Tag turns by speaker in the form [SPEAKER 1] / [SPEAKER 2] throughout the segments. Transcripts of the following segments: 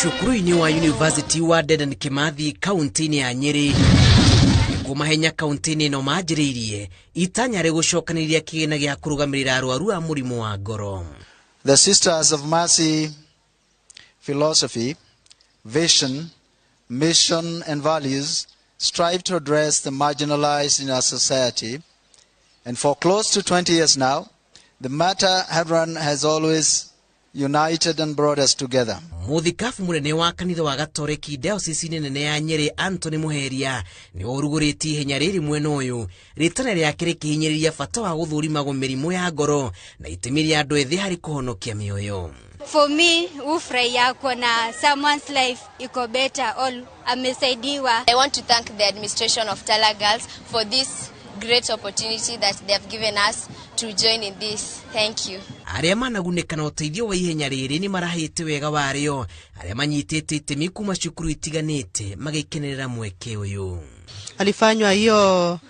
[SPEAKER 1] Cukuru-inĩ wa University wa Dedan Kimathi kaunti-inĩ ya Nyĩrĩ nĩkuo mahenya kaunti-inĩ ĩno manjĩrĩirie itanya rĩgũcokanĩrĩria kĩgĩna gĩa kũrũgamĩrĩra arwaru a mũrimũ wa ngoro.
[SPEAKER 2] The Sisters of Mercy philosophy, vision, mission, and values strive to address the marginalized in our society. And for close to 20 years now, the Mater Heart Run has always united and brought us together.
[SPEAKER 1] Mũthikabu mũnene wa kanitha wa Gatoreki diocese nene ya Nyĩrĩ Anthony Muheria nĩwe ũrugũrĩtie ihenya rĩrĩ mwena ũyũ, rĩtana rĩake rĩkĩhinyĩrĩria bata wa gũthũrimagwo mĩrimũ ya ngoro na itemi rĩa andũ ethĩ harĩ kũhonokia mĩoyo.
[SPEAKER 3] For me, hufurahia kuona someone's life iko better or amesaidiwa.
[SPEAKER 4] I want to thank the administration of Tala Girls for this great opportunity that they have given us to join in this. Thank you.
[SPEAKER 1] Arĩa managunĩka na ũteithio wa ihenya rĩrĩ nĩ marahĩte wega warĩo, arĩa manyitĩte itemi kuma cukuru itiganĩte magĩkenerera mweke ũyũ.
[SPEAKER 5] Alifanywa hiyo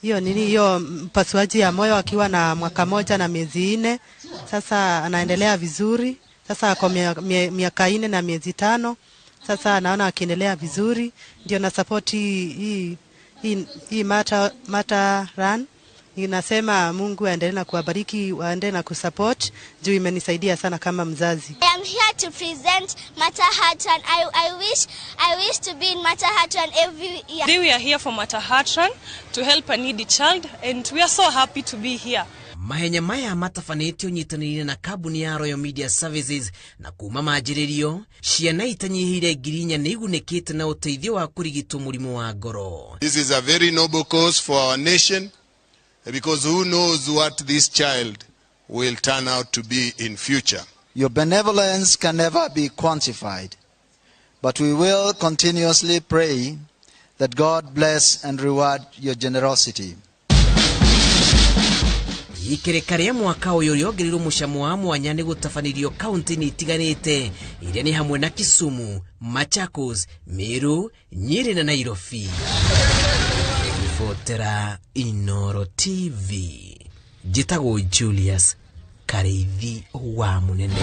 [SPEAKER 5] hiyo nini hiyo mpasuaji ya moyo akiwa na mwaka 1 na miezi 4. Sasa anaendelea vizuri. Sasa ako miaka 4 na miezi 5. Sasa anaona akiendelea vizuri, ndio na support hii Mater Run. Ninasema Mungu aendelee na kuwabariki, waendelee na kusupport juu imenisaidia sana kama mzazi.
[SPEAKER 6] I am here to present Mater Heart Run. I wish to be in Mater Heart Run every year.
[SPEAKER 7] Today we are here for Mater Heart Run to help a needy child, and we are so happy to be here.
[SPEAKER 1] Mahenya maya matabanĩtio nyitanĩire na kambuni ya Royal Media Services na kuma manjĩrĩrio ciana itanyihĩire 4,000 nĩ igunĩkĩte na ũteithio wa kũrigitwo mũrimũ wa ngoro.
[SPEAKER 8] This is a very noble cause for our nation, because who knows what this child will turn out to be in future.
[SPEAKER 2] Your benevolence can never be quantified, but we will continuously pray that God bless and reward your generosity.
[SPEAKER 1] Ikereka rĩa mwaka ũyũ rĩongereirwo mũcamo wa mwanya nĩ gũtabanĩrio kaunti-inĩ itiganĩte iria nĩ hamwe na Kisumu, Machakos, Meru, Nyeri na Nairobi. Ribotera Inooro TV, njĩtagwo Julius Karĩithi wa Mũnene.